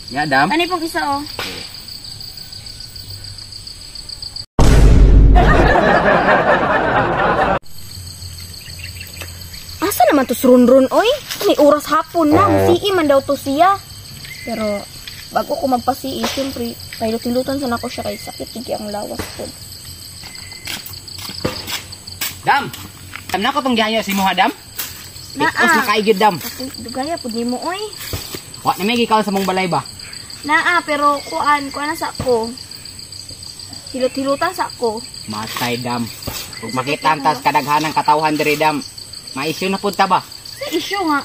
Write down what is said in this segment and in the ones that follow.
Ya, dam. Ano pong isa oh? Asa naman to run-run oy? May oras hapon na, musii man daw to siya. Pero bago ko magpasii, siyempre pahilut-hilutan sana ko siya kay sakit gid ang lawas ko. Dam. Dam na ko tong gihayo si Muha, dam. Naa. Ikos na kayo dam. Dugaya pud nimo oy. Wa na may gikaon sa mong balay ba? Naa, pero kuan na sa ko. Hilot-hilutan sa ko. Matay dam. Ug makita ang tas kadaghanang katawhan diri dam. Ma-issue na pud ta ba? Sa issue nga.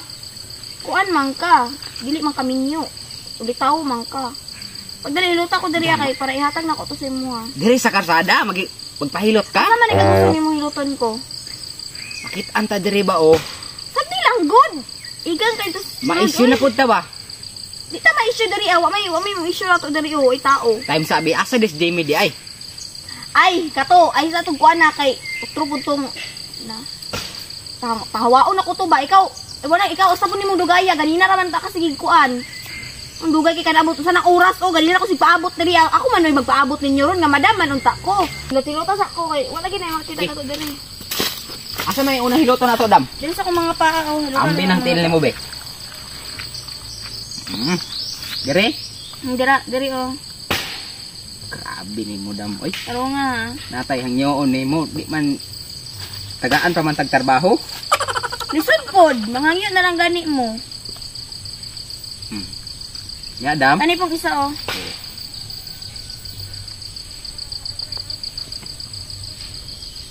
Kuan man ka, dili man kaminyo. Ug tawo man ka. Pagdali hiluta ko diri kay para ihatag nako to sa imo ha. Diri sa karsada magpahilot ka? Asa man ikaw gusto nimo hiluton ko? Makit-an ta diri ba oh? Sabdi lang good. Igan kay to. Ma-issue na pud ta ba? Di ta ma-issue diri ah, wa may issue na to diri oh, ay tao. Time sabi asa dis Jamie di ay. Ay, kato, ay sa tong kuan na kay utro pud tong na. Pahawaon ako to ba ikaw? Wala ikaw usa pud nimong dugaya ganina ra man ta kasi gikuan. Ang dugay kay kanabot sa nang oras oh ganina ko sig paabot diri. Ako man oy magpaabot ninyo ron nga madam man unta ko. Hiluta sa ko kay wala gid na makita kato diri. Asa man yung unang hiluto na to dam? Diri sa akong mga paa oh. Ambi nang tiil nimo be. Diri? Dira, diri oh. Grabe nimo dam oy. Pero nga. Natay hangyoon nimo di man tagaan pa man tagtrabaho. Lisod pod, manghangyo na lang gani mo. Ya, dam. Ani pong isa oh.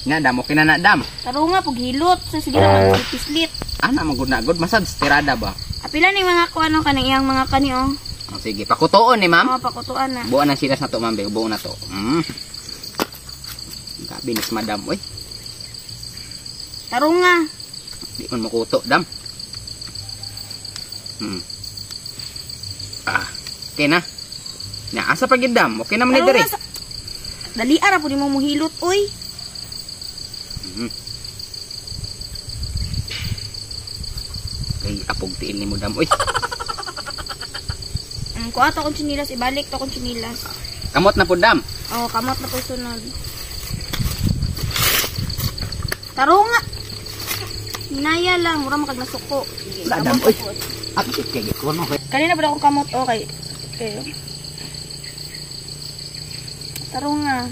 Na dam, okay na na dam. Taro nga pug hilot sa sige lang pislit. Ana man gud na gud masad tirada ba. Apila ning mga kuano kaning iyang mga kani oh. Oh, sige, pakutuon ni ma'am. Oh, pakutuan na. Buo na silas na to ma'am, be. Buo na to. Grabe ni madam oy. Taro nga. Di man makuto dam. Ah, okay na. Na asa pa gid dam? Okay na man ni diri. Dali ara pud nimo mohilot oy. Kay apog tiil nimo dam oy. Kuha to akong tsinilas, ibalik to akong tsinilas. Kamot na pud dam. Oh, kamot na pud sunod. Taro nga. Hinaya lang, mura makag nasuko. Wala dam oy. At kay ko no. Kanina pud akong kamot okay. Okay. Taro nga.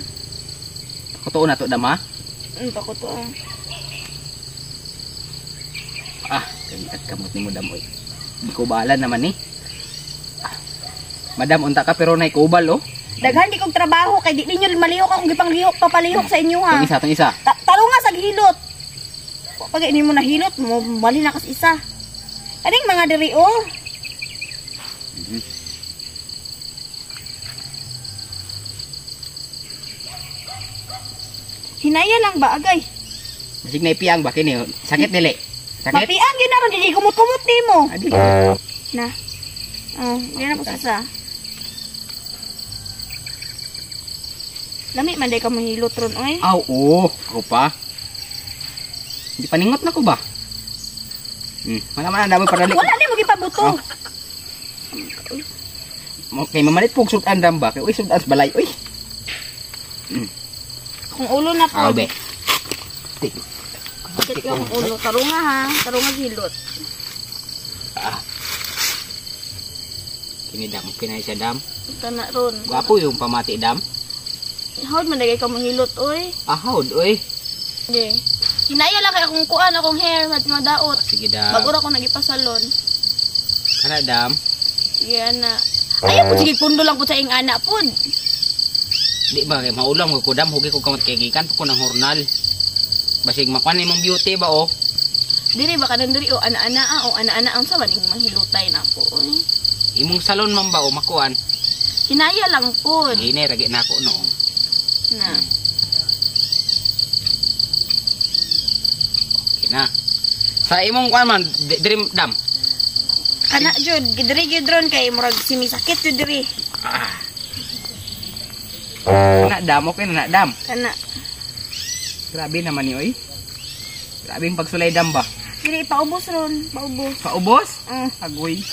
Kutuon na to dam ha. Pakutuon. Ah, kay at kamot nimo dam oy. Di ko balan naman ni. Madam unta ka pero nay kubal oh. Daghan di kog trabaho kay di ninyo malihok akong gipanglihok papalihok sa inyo ha. Tong isa, tong isa. Taro nga sa hilot. Pag ini mo nahilot mo mali na kas isa. Kaning mga diri oh. Hinaya lang ba agay? Basig na ipiang ba kini? Sakit dili. Sakit. Mapiang gyud na ron kay kumot-kumot nimo. Adi. Na. Oh, di na po sa. Lami man day ka mahilot ron oy. Aw, oh, ako pa. Di paningot na ko ba? Wala man damo para dali. Wala ni mo gipabuto. Oh. Okay, mamalit pug sudan dam ba? Kay uy sudan sa balay oy. Kung ulo na po. Aw be. Tik yung ulo tarunga ha, tarunga hilot. Ah. Kini dam, kinay siya dam. Tana ron. Gwapo yung pamati dam. Howd man dagay ka mahilot oy. Ah, howd oy. Sige. Hinaya lang kay akong kuan akong hair mat madaot. Sige dam. Bago ra ko nagipasalon. Kana dam. Sige ana. Ayaw pud sige pundo lang pud sa ing ana pud. Di ba kay maulam ko dam hugi ko kamot kay gikan ko ng hornal. Basig makuan imong beauty ba oh. Diri ba kanan diri oh ana-ana ah, oh ana-ana ang sa man imong mahilutay na po oy. Imong salon man ba o makuan? Hinaya lang pud. Hinay ra gi nako no. Na. Okay na. Sa imong kuan man diri dam. Kana jud diri gyud ron kay murag simisakit jud diri. Ah. Kana dam okay na dam. Kana. Grabe naman ni oy. Grabe yung pagsulay dam ba. Diri paubos ron, paubos. Paubos? Agoy.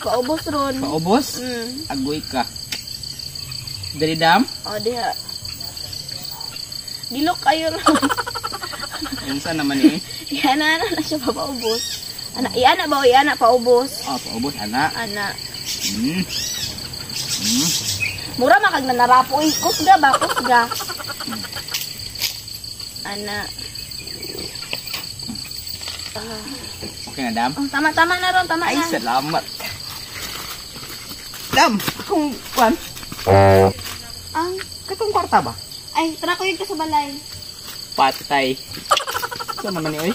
Paubos ron. Paubos? Agoy ka. Dali, dam. O, diha. Dilok kayo ron. Unsa naman eh? Iana na na siya paubos. Ana, iana ba o iana paubos? Oh, paubos ana. Ana. Mura makag nanarapo eh. Kusga ba? Kusga. Ana. Okay na, dam? Oh, tama, tama na ron. Tama Ay, na. salamat. Dam, akong kwan. Ang, Katong kwarta ba? Ay, tara ko yun ka sa balay. Patay. Saan naman ni oy?